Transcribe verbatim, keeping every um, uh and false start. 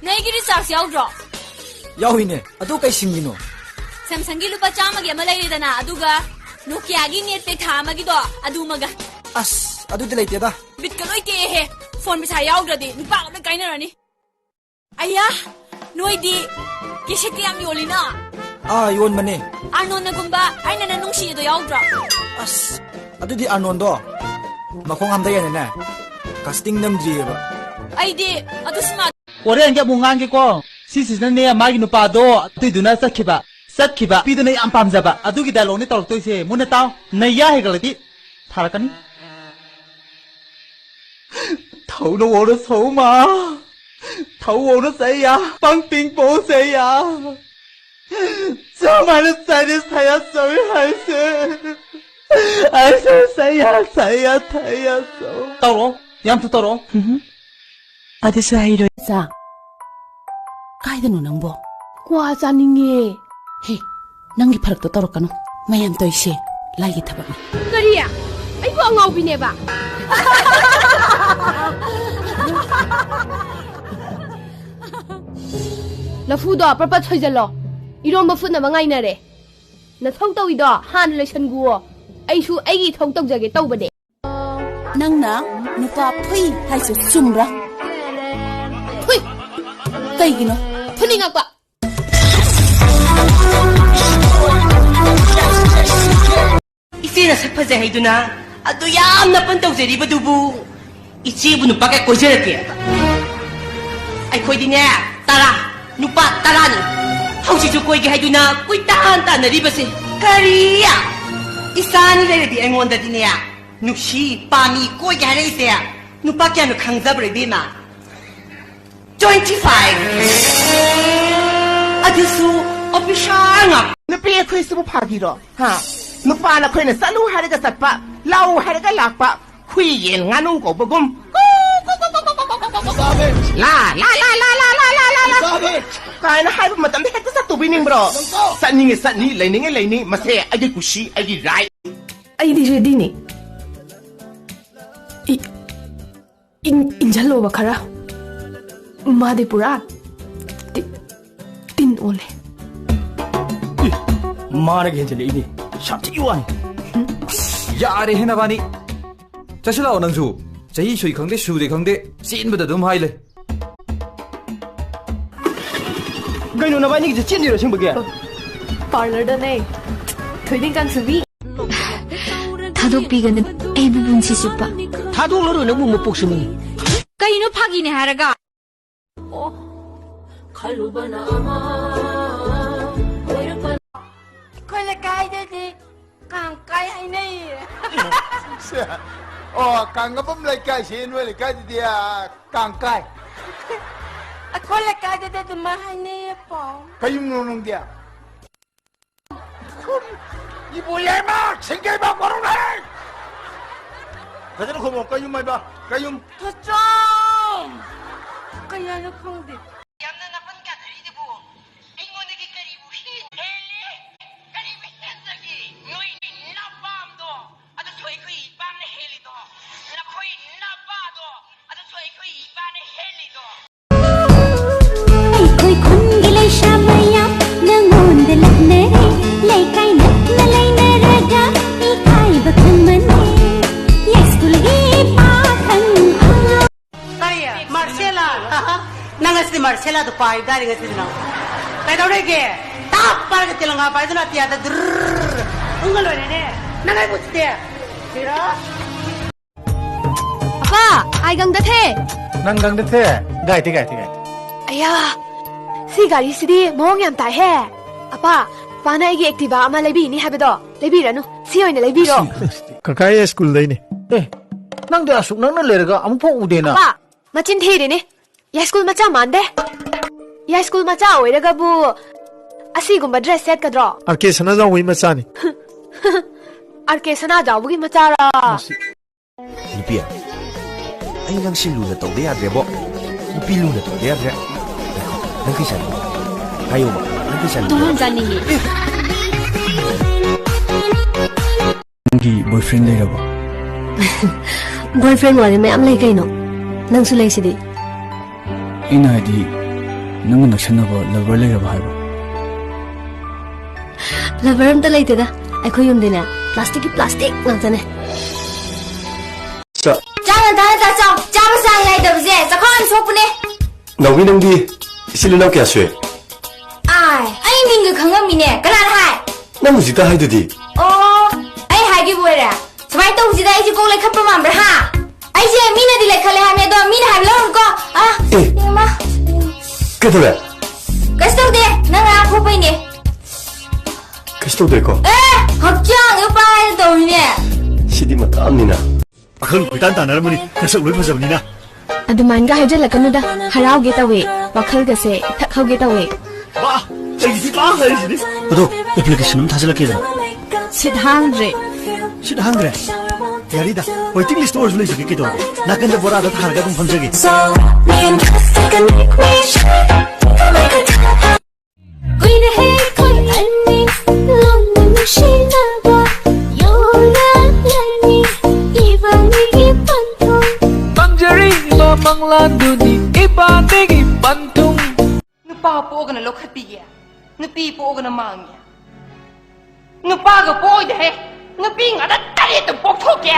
ꯅꯣꯏꯒꯤ ꯔꯤꯆꯥꯔꯖ ꯌꯥꯎꯗ꯭ꯔꯣ? ꯌꯥꯎꯏꯅꯦ꯫ ꯑꯗꯨ ꯀꯩ ꯁꯤꯝꯒꯤꯅꯣ? ꯁꯦꯝꯁꯪꯒꯤ ꯂꯨꯄꯥ ꯆꯥꯝꯃꯒꯤ ꯑꯃ ꯂꯩꯔꯦꯗꯅ, ꯑꯗꯨꯒ ꯅꯣꯀꯤꯌꯥꯒꯤ ꯅꯦꯠ ꯄꯦꯛ ꯊꯥ ꯑꯃꯒꯤꯗꯣ, ꯑꯗꯨꯃꯒ꯫ ꯑꯁ, ꯑꯗꯨꯗꯤ ꯂꯩꯇꯦꯗ꯫ ꯕꯤꯠꯀ ꯂꯣꯏ ꯇꯦꯛꯑꯦꯍꯦ꯫ ꯐꯣꯟ ꯄꯩꯁꯥ ꯌꯥꯎꯗ꯭ꯔꯗꯤ ꯅꯨꯄꯥꯒ ꯂꯣꯏ ꯀꯥꯏꯅꯔꯅꯤ꯫ ꯑꯌꯥ, ꯅꯣꯏꯗꯤ ꯀꯦꯁꯦꯠꯀ ꯌꯥꯝ ꯌꯣꯜꯂꯤꯅ꯫ ꯑꯥ, ꯌꯣꯟꯕꯅꯦ꯫ ꯑꯥꯔꯅꯣꯟꯅꯒꯨꯝꯕ ꯑꯩꯅ ꯅꯪ ꯅꯨꯡꯁꯤꯌꯦꯗꯣ ꯌꯥꯎꯗ꯭ꯔꯣ? ꯑꯁ, ꯑꯗꯨꯗꯤ ꯑꯥꯔꯅꯣꯟꯗꯣ ꯃꯈꯣꯡ ꯍꯥꯝꯊꯩ ꯍꯥꯏꯅꯅꯦ, ꯀꯥꯁꯇꯤꯡ ꯅꯝꯗ꯭ꯔꯤꯑꯕ꯫ ꯑꯩꯗꯤ ꯑꯗꯨ ꯁꯤꯃꯥ ꯍꯣꯔꯦꯟꯒꯤ ꯑꯃꯨꯛ ꯉꯥꯡꯒꯦꯀꯣ꯫ ꯁꯤꯁꯤꯅꯅꯦ, ꯃꯥꯒꯤ ꯅꯨꯄꯥꯗꯣ ꯑꯗꯨꯏꯗꯨꯅ ꯆꯠꯈꯤꯕ, ꯆꯠꯈꯤꯕ ꯅꯨꯄꯤꯗꯨꯅ ꯌꯥꯝ ꯄꯥꯝꯖꯕ꯫ ꯑꯗꯨꯒꯤ ꯗꯥꯏꯂꯣꯛꯅꯦ ꯇꯧꯔꯛꯇꯣꯏꯁꯦ꯫ ꯃꯨꯟꯅ ꯇꯥꯎ꯫ ꯅꯌꯥ ꯍꯦꯒꯠꯂꯗꯤ ꯊꯥꯔꯛꯀꯅꯤ꯫ ꯊꯧꯅ ꯋꯥꯅ ꯁꯧꯃ꯫ ꯊꯧ ꯋꯥꯅ ꯁꯩꯌꯥ꯫ ꯄꯪ ꯄꯤꯡ ꯄꯣ ꯁꯩꯌꯥ꯫ ꯁꯨꯃꯥꯏꯅ ꯆꯥꯏꯅꯤꯁ ꯊꯌꯥ ꯆꯧꯏ ꯍꯥꯏꯁꯦ꯫ ꯑꯩꯁꯦ ꯁꯩꯌꯥ, ꯁꯩꯌꯥ, ꯊꯌꯥ ꯆꯧ꯫ ꯇꯧꯔꯣ꯫ ꯌꯥꯝ ꯊꯨ ꯇꯧꯔꯣ꯫ ꯎꯝ꯫ ꯑꯗꯨꯁꯨ ꯍꯩꯔꯣꯏ꯫ ꯆꯥ꯫ ꯀꯥꯏꯗꯅꯣ ꯅꯪꯕꯣ? ꯀ꯭ꯋꯥ ꯆꯥꯅꯤꯡꯉꯦ꯫ ꯍꯦ, ꯅꯪꯒꯤ ꯐꯔꯛꯇꯣ ꯇꯧꯔꯛꯀꯅꯨ꯫ ꯃꯌꯥꯝ ꯇꯧꯏꯁꯦ ꯂꯥꯏꯒꯤ ꯊꯕꯛꯅꯤ꯫ ꯀꯔꯤ? ꯑꯩꯕꯨ ꯑꯉꯥꯎꯕꯤꯅꯦꯕ? ꯂꯐꯨꯗꯣ ꯄ꯭ꯔꯄꯠ ꯁꯣꯏꯖꯜꯂꯣ꯫ ꯏꯔꯣꯝꯕ ꯐꯨꯠꯅꯕ ꯉꯥꯏꯅꯔꯦ꯫ ꯅꯊꯧ ꯇꯧꯏꯗꯣ ꯍꯥꯟꯅ ꯂꯣꯏꯁꯟꯒꯨꯋꯣ꯫ ꯑꯩꯁꯨ ꯑꯩꯒꯤ ꯏꯊꯧ ꯇꯧꯖꯒꯦ ꯇꯧꯕꯅꯦ꯫ ꯅꯪꯅ ꯅꯨꯄꯥ ꯐꯨꯏ ꯍꯥꯏꯁꯦ ꯆꯨꯝꯕ꯭ꯔꯥ? ꯐꯨꯏ! ꯀꯩꯒꯤꯅꯣ? ꯐꯨꯅꯤꯡꯉꯛꯄ! ꯏꯆꯦꯅ ꯁꯛ ꯐꯖꯩ ꯍꯥꯏꯗꯨꯅ ꯑꯗꯨ ꯌꯥꯝꯅ ꯄꯟ ꯇꯧꯖꯔꯤꯕꯗꯨꯕꯨ ꯏꯆꯦꯕꯨ ꯅꯨꯄꯥ ꯀꯌꯥ ꯀꯣꯏꯖꯔꯛꯀꯦ? ꯑꯩꯈꯣꯏꯗꯤꯅꯦ, ꯇꯔꯥ, ꯅꯨꯄꯥ ꯇꯔꯥꯅꯤ꯫ ꯍꯧꯖꯤꯛꯁꯨ ꯀꯣꯏꯒꯦ ꯍꯥꯏꯗꯨꯅ ꯀꯣꯏꯇꯥꯟ ꯇꯥꯟꯅꯔꯤꯕꯁꯦ꯫ ꯀꯔꯤ? ꯏꯆꯥꯅꯤ ꯂꯩꯔꯗꯤ ꯑꯩꯉꯣꯟꯗꯗꯤꯅꯦ ꯅꯨꯡꯁꯤ, ꯄꯥꯝꯃꯤ, ꯀꯣꯏꯒꯦ ꯍꯥꯏꯔꯛꯏꯁꯦ ꯅꯨꯄꯥ ꯀꯌꯥꯅꯣ ꯈꯪꯖꯕ꯭ꯔꯥ, ꯏꯕꯦꯝꯃ? Twenty five. ꯑꯗꯨꯁꯨ ꯑꯣꯐꯤꯁꯥꯔ ꯉꯥꯛ꯫ ꯅꯨꯄꯤ ꯑꯩꯈꯣꯏꯁꯤꯕꯨ ꯐꯥꯒꯤꯔꯣ? ꯍꯥ? ꯅꯨꯄꯥꯅ ꯑꯩꯈꯣꯏꯅ ꯆꯠꯂꯨ ꯍꯥꯏꯔꯒ ꯆꯠꯄ, ꯂꯥꯛꯎ ꯍꯥꯏꯔꯒ ꯂꯥꯛꯄ, ꯍꯨꯏ, ꯌꯦꯟ, ꯉꯥꯅꯨ ꯀꯧꯕꯒꯨꯝ꯫ ꯂꯥ, ꯂꯥ, ꯂꯥ꯫ ꯀꯥꯏꯅ ꯍꯥꯏꯕ ꯃꯇꯝꯗ ꯍꯦꯛꯇ ꯆꯠꯇꯧꯕꯤ ꯅꯤꯡꯕ꯭ꯔꯣ? ꯆꯠꯅꯤꯡꯉꯦ ꯆꯠꯅꯤ, ꯂꯩꯅꯤꯡꯉꯦ ꯂꯩꯅꯤ, ꯃꯁꯦ ꯑꯩꯒꯤ ꯀꯨꯁꯤ, ꯑꯩꯒꯤ ꯔꯥꯏꯠ꯫ ꯑꯩꯗꯤ ꯔꯦꯗꯤꯅꯤ꯫ ꯏ-, ꯏꯟ-, ꯏꯟꯖꯜꯂꯣꯕ ꯈꯔ꯫ ꯃꯥꯗꯤ ꯄꯨꯔꯥ ꯑꯣꯜꯂꯦ꯫ ꯏ, ꯃꯥꯅꯒ ꯍꯦꯟꯖꯜꯂꯛꯏꯅꯦ꯫ ꯁꯥꯊꯤ ꯋꯥꯅꯤ꯫ ꯌꯥꯔꯦꯍꯦ ꯅꯕꯥꯅꯤ꯫ ꯆꯠꯁꯤ ꯂꯥꯛꯑꯣ ꯅꯪꯁꯨ꯫ ꯆꯍꯤ ꯁꯨꯏ ꯈꯪꯗꯦ, ꯁꯨꯗꯦ ꯈꯪꯗꯦ, ꯆꯦꯟꯕꯗ ꯑꯗꯨꯝ ꯍꯥꯏ ꯂꯩ꯫ ꯀꯩꯅꯣ ꯅꯕꯥꯅꯤꯒꯤꯁꯦ ꯆꯦꯟꯗꯣꯏꯔꯣ ꯑꯁꯦꯡꯕꯒꯤ? ꯄꯥꯔꯂꯔꯗꯅꯦ꯫ ꯊꯣꯏꯗꯤꯡ ꯀꯥꯡꯁꯨꯕꯤ꯫ ꯊꯥꯗꯣꯛꯄꯤꯒꯅꯨ ꯑꯩꯕꯨ ꯄꯨꯟꯁꯤ ꯆꯨꯞꯄ꯫ ꯊꯥꯗꯣꯛꯂꯔꯣꯏ ꯅꯪꯕꯨ ꯃꯄꯣꯛꯁꯤꯃ꯫ ꯀꯩꯅꯣ ꯐꯥꯒꯤꯅꯦ ꯍꯥꯏꯔꯒ? ꯑꯣ, ꯈꯜꯂꯨꯕꯅ ꯑꯃ ꯑꯣꯏꯔꯛꯄ꯫ ꯑꯩꯈꯣꯏ ꯂꯩꯀꯥꯏꯗꯗꯤ ꯀꯥꯡ ꯀꯥꯏ ꯍꯥꯏꯅꯩꯌꯦ꯫ ꯁꯦ, ꯑꯣ, ꯀꯥꯡꯒꯕꯝ ꯂꯩꯀꯥꯏꯁꯦ ꯅꯣꯏ ꯂꯩꯀꯥꯏꯗꯗꯤ, ꯑ, ꯀꯥꯡ ꯀꯥꯏ꯫ ꯑꯩꯈꯣꯏ ꯂꯩꯀꯥꯏꯗꯗꯤ ꯑꯗꯨꯃꯥꯏ ꯍꯥꯏꯅꯩꯌꯦ ꯄꯥꯎ꯫ ꯀꯌꯨꯝꯅꯣ ꯅꯪꯗꯤ? ꯏꯕꯨ ꯌꯥꯏꯃ, ꯁꯤꯡꯒꯩꯕ ꯀꯣꯔꯧꯅꯩ! ꯐꯖꯅ ꯈꯨꯝꯃꯣ, ꯀꯌꯨꯝ ꯍꯥꯏꯕ, ꯀꯌꯨꯝ꯫ ꯊꯣꯆꯣꯝ! ꯀꯩ ꯍꯥꯏꯅꯣ ꯈꯪꯗꯦ꯫ ꯌꯥꯝꯅ ꯅꯥꯄꯟ ꯀꯥꯊꯔꯤꯗꯨꯕꯨ ꯑꯩꯉꯣꯟꯗꯒꯤ ꯀꯔꯤꯕꯨ ꯍꯦꯟ-, ꯍꯦꯜꯂꯤ? ꯀꯔꯤꯕꯨ ꯍꯦꯟꯖꯒꯦ? ꯅꯣꯏ ꯅꯄꯥꯝꯗꯣ ꯑꯗꯨꯁꯨ ꯑꯩꯈꯣꯏ ꯏꯄꯥꯝꯅ ꯍꯦꯜꯂꯤꯗꯣ, ꯅꯈꯣꯏ ꯅꯄꯥꯗꯣ ꯑꯗꯨꯁꯨ ꯑꯩꯈꯣꯏ ꯏꯄꯥꯅ ꯍꯦꯜꯂꯤꯗꯣ꯫ ꯑꯩꯈꯣꯏ ꯈꯨꯟꯒꯤ ꯂꯩꯁꯥ ꯃꯌꯥꯝ ꯅꯉꯣꯟꯗ ꯂꯛꯅꯔꯦ꯫ ꯂꯩꯀꯥꯏ ꯅꯛꯅ ꯂꯩꯅꯔꯒ ꯏꯀꯥꯏꯕ ꯈꯪꯃꯟꯗꯦ꯫ ꯌꯥꯏꯁ꯭ꯀꯨꯜꯒꯤ ꯄꯥꯈꯪ ꯑꯉꯥꯡ꯫ ꯀꯔꯤ? ꯃꯥꯔꯁꯦꯂꯥ? ꯅꯪ ꯉꯁꯤꯗꯤ ꯃꯥꯔꯁꯦꯂꯥꯗꯣ ꯄꯥꯏꯕ ꯇꯥꯔꯦ ꯉꯁꯤꯗꯤ ꯅꯪ꯫ ꯀꯩꯗꯧꯔꯦꯒꯦ? ꯇꯥꯞ ꯄꯥꯏꯔꯒ ꯇꯦꯂꯪꯒꯥ ꯄꯥꯏꯗꯨꯅ ꯑꯇꯤꯌꯥꯗ ꯗ꯭ꯔꯔ ꯎꯪꯉ ꯂꯣꯏꯔꯦꯅꯦ꯫ ꯅꯪ ꯑꯩꯕꯨ ꯎꯁꯤꯇꯦ? ꯁꯤꯔꯣ? ꯑꯄꯥ, ꯑꯥꯏ ꯒꯪꯗꯊꯦ꯫ ꯅꯪ ꯒꯪꯗꯊꯦ? ꯒꯥꯏꯊꯦ, ꯒꯥꯏꯊꯦ, ꯒꯥꯏꯊꯦ꯫ ꯑꯌꯥ, ꯁꯤ ꯒꯥꯔꯤꯁꯤꯗꯤ ꯃꯑꯣꯡ ꯌꯥꯝ ꯇꯥꯏꯍꯦ꯫ ꯑꯄꯥ, ꯄꯥꯅ ꯑꯩꯒꯤ Activa ꯑꯃ ꯂꯩꯕꯤꯅꯤ ꯍꯥꯏꯕꯗꯣ, ꯂꯩꯕꯤꯔꯅꯨ꯫ ꯁꯤ ꯑꯣꯏꯅ ꯂꯩꯕꯤꯔꯣ꯫ ꯀꯀꯥ ꯌꯥꯏꯁ꯭ꯀꯨꯜꯗꯩꯅꯦ꯫ ꯑꯦ, ꯅꯪꯗꯤ ꯑꯁꯨꯛ ꯅꯛꯅ ꯂꯩꯔꯒ ꯑꯃꯨꯛꯐꯥꯎ ꯎꯗꯦꯅ꯫ ꯑꯄꯥ, ꯃꯆꯤꯟ ꯊꯤꯔꯤꯅꯦ꯫ ꯌꯥꯏꯁ꯭ꯀꯨꯜ ꯃꯆꯥ ꯃꯥꯟꯗꯦ꯫ ꯌꯥꯏꯁ꯭ꯀꯨꯜ ꯃꯆꯥ ꯑꯣꯏꯔꯒꯕꯨ ꯑꯁꯤꯒꯨꯝꯕ dress ꯁꯦꯠꯀꯗ꯭ꯔꯣ? ꯑꯥꯔ ꯀꯦ ꯁꯅꯥꯖꯥꯎꯕꯒꯤ ꯃꯆꯥꯅꯤ꯫ ꯑꯥꯔ ꯀꯦ ꯁꯅꯥꯖꯥꯎꯕꯒꯤ ꯃꯆꯥꯔꯥ? ꯃꯁꯤ ꯅꯨꯄꯤ, ꯑꯩ ꯅꯪꯁꯤ ꯂꯨꯅ ꯇꯧꯗ ꯌꯥꯗ꯭ꯔꯦꯕꯣ꯫ ꯅꯨꯄꯤ ꯂꯨꯅ ꯇꯧꯗ ꯌꯥꯗ꯭ꯔꯦ꯫ ꯅꯪ ꯀꯩ ꯆꯥꯅꯤꯡꯉꯤ? ꯍꯥꯏꯌꯣꯕ, ꯅꯪ ꯀꯩ ꯆꯥꯅꯤꯡꯉꯤ? ꯇꯨꯍꯟ ꯆꯥꯅꯤꯡꯉꯤ꯫ ꯅꯪꯒꯤ boyfriend ꯂꯩꯔꯕꯣ? Boyfriend ꯋꯥꯗꯤ ꯃꯌꯥꯝ ꯂꯩ ꯀꯩꯅꯣ꯫ ꯅꯪꯁꯨ ꯂꯩꯁꯤꯗꯤ꯫ ꯑꯩꯅ ꯍꯥꯏꯗꯤ, ꯅꯪꯒ ꯅꯛꯁꯟꯅꯕ lover ꯂꯩꯔꯕ ꯍꯥꯏꯕ? ꯂꯕꯔ ꯑꯝꯇ ꯂꯩꯇꯦꯗ꯫ ꯑꯩꯈꯣꯏ ꯌꯨꯝꯗꯤꯅꯦ, ꯄ꯭ꯂꯥꯁꯇꯤꯛꯀꯤ ꯄ꯭ꯂꯥꯁꯇꯤꯛ ꯉꯥꯛꯇꯅꯦ꯫ ꯆꯥ- ꯆꯥꯛ ꯉꯟꯇꯥ ꯉꯟꯇꯥ ꯆꯥꯎ꯫ ꯆꯥꯕ ꯆꯥꯡ ꯅꯥꯏꯗꯕꯁꯦ ꯆꯈꯥꯎ ꯌꯥꯝ ꯁꯣꯛꯄꯅꯦ꯫ ꯅꯥꯎꯕꯤ, ꯅꯪꯗꯤ ꯏꯆꯤꯜ ꯏꯅꯥꯎ ꯀꯌꯥ ꯁꯨꯏ? ꯑꯥꯏ, ꯑꯩ ꯃꯤꯡꯒ ꯈꯪꯉꯝꯃꯤꯅꯦ꯫ ꯀꯅꯥꯅ ꯍꯥꯏ? ꯅꯪ ꯍꯧꯖꯤꯛꯇ ꯍꯥꯏꯗꯨꯗꯤ꯫ ꯑꯣ, ꯑꯩ ꯍꯥꯏꯒꯤꯕ ꯑꯣꯏꯔꯦ꯫ ꯁꯨꯃꯥꯏꯅ ꯇꯧꯁꯤꯗ, ꯑꯩꯁꯦ ꯀꯣꯛ ꯂꯩꯈꯠꯄ ꯃꯥꯟꯕ꯭ꯔꯥ, ꯍꯥ? ꯑꯩꯁꯦ ꯃꯤꯅꯗꯤ ꯂꯩꯈꯠꯂꯦ ꯍꯥꯏꯕꯅꯦ, ꯑꯗꯣ ꯃꯤꯅ ꯍꯥꯏꯕ ꯂꯧꯔꯨꯀꯣ꯫ ꯑꯥ, ꯑꯦ꯫ ꯏꯃꯥ꯫ ꯀꯩꯗꯧꯔꯦ? ꯀꯩꯁꯨ ꯇꯧꯗꯦ, ꯅꯪ ꯉꯔꯥꯡ ꯐꯨꯕꯩꯅꯦ꯫ ꯀꯩꯁꯨ ꯇꯧꯗ꯭ꯔꯦꯀꯣ? ꯑꯦ, ꯍꯛꯆꯥꯡꯗ ꯄꯥꯏꯅ ꯇꯧꯔꯤꯅꯦ꯫ ꯁꯤꯗꯤ ꯃꯇꯥ ꯑꯃꯅꯤꯅ꯫ ꯄꯥꯈꯪ ꯀꯣꯏꯇꯥꯟ ꯇꯥꯟꯅꯔꯝꯃꯅꯤ, ꯅꯁꯛ ꯂꯣꯏ ꯐꯖꯕꯅꯤꯅ꯫ ꯑꯗꯨꯃꯥꯏꯅꯒ ꯍꯥꯏꯖꯜꯂꯛꯀꯅꯨꯗ꯫ ꯍꯔꯥꯎꯒꯦ ꯇꯧꯋꯦ, ꯋꯥꯈꯜꯒꯁꯦ ꯏꯊꯛ ꯍꯧꯒꯦ ꯇꯧꯋꯦ꯫ ꯋꯥ, ꯑꯩꯒꯤꯗꯤ ꯄꯥ ꯍꯥꯏꯔꯤꯁꯤꯗꯤ꯫ ꯑꯗꯣ, ꯑꯦꯄ꯭ꯂꯤꯀꯦꯁꯟ ꯑꯃ ꯊꯥꯖꯤꯜꯂꯛꯀꯦꯗꯅ꯫ ꯁꯤꯠ ꯍꯥꯡꯗ꯭ꯔꯦ꯫ ꯁꯤꯠ ꯍꯥꯡꯗ꯭ꯔꯦ? ꯌꯥꯔꯤꯗ, ꯋꯦꯇꯤꯡ ꯂꯤꯁꯇ ꯑꯣꯏꯔꯁꯨ ꯂꯩꯖꯒꯦ, ꯀꯩꯗꯧꯔꯒꯦ? ꯅꯥꯀꯟꯗ ꯕꯣꯔꯥꯗ ꯊꯥꯔꯒ ꯑꯗꯨꯝ ꯐꯝꯖꯒꯦ꯫ ꯀꯨꯏꯔꯦꯍꯦ ꯑꯩꯈꯣꯏ ꯑꯅꯤ ꯂꯣꯟꯅ ꯅꯨꯡꯁꯤꯅꯕ ꯌꯧꯔꯛꯂꯅꯤ ꯏꯕꯥꯅꯤꯒꯤ ꯄꯟꯊꯨꯡ꯫ ꯃꯪꯖꯔꯤꯕ ꯃꯪꯂꯥꯟꯗꯨꯅꯤ ꯏꯕꯥꯅꯤꯒꯤ ꯄꯟꯊꯨꯡ꯫ ꯅꯨꯄꯥ ꯄꯣꯛꯑꯒꯅ ꯂꯧꯈꯠꯄꯤꯒꯦ, ꯅꯨꯄꯤ ꯄꯣꯛꯑꯒꯅ ꯃꯥꯡꯉꯦ꯫ ꯅꯨꯄꯥꯒ ꯄꯣꯛꯑꯣꯏꯗꯍꯦ, ꯅꯨꯄꯤ ꯉꯥꯛꯇ ꯇꯔꯦꯠꯇ ꯄꯣꯛꯊꯣꯛꯀꯦ꯫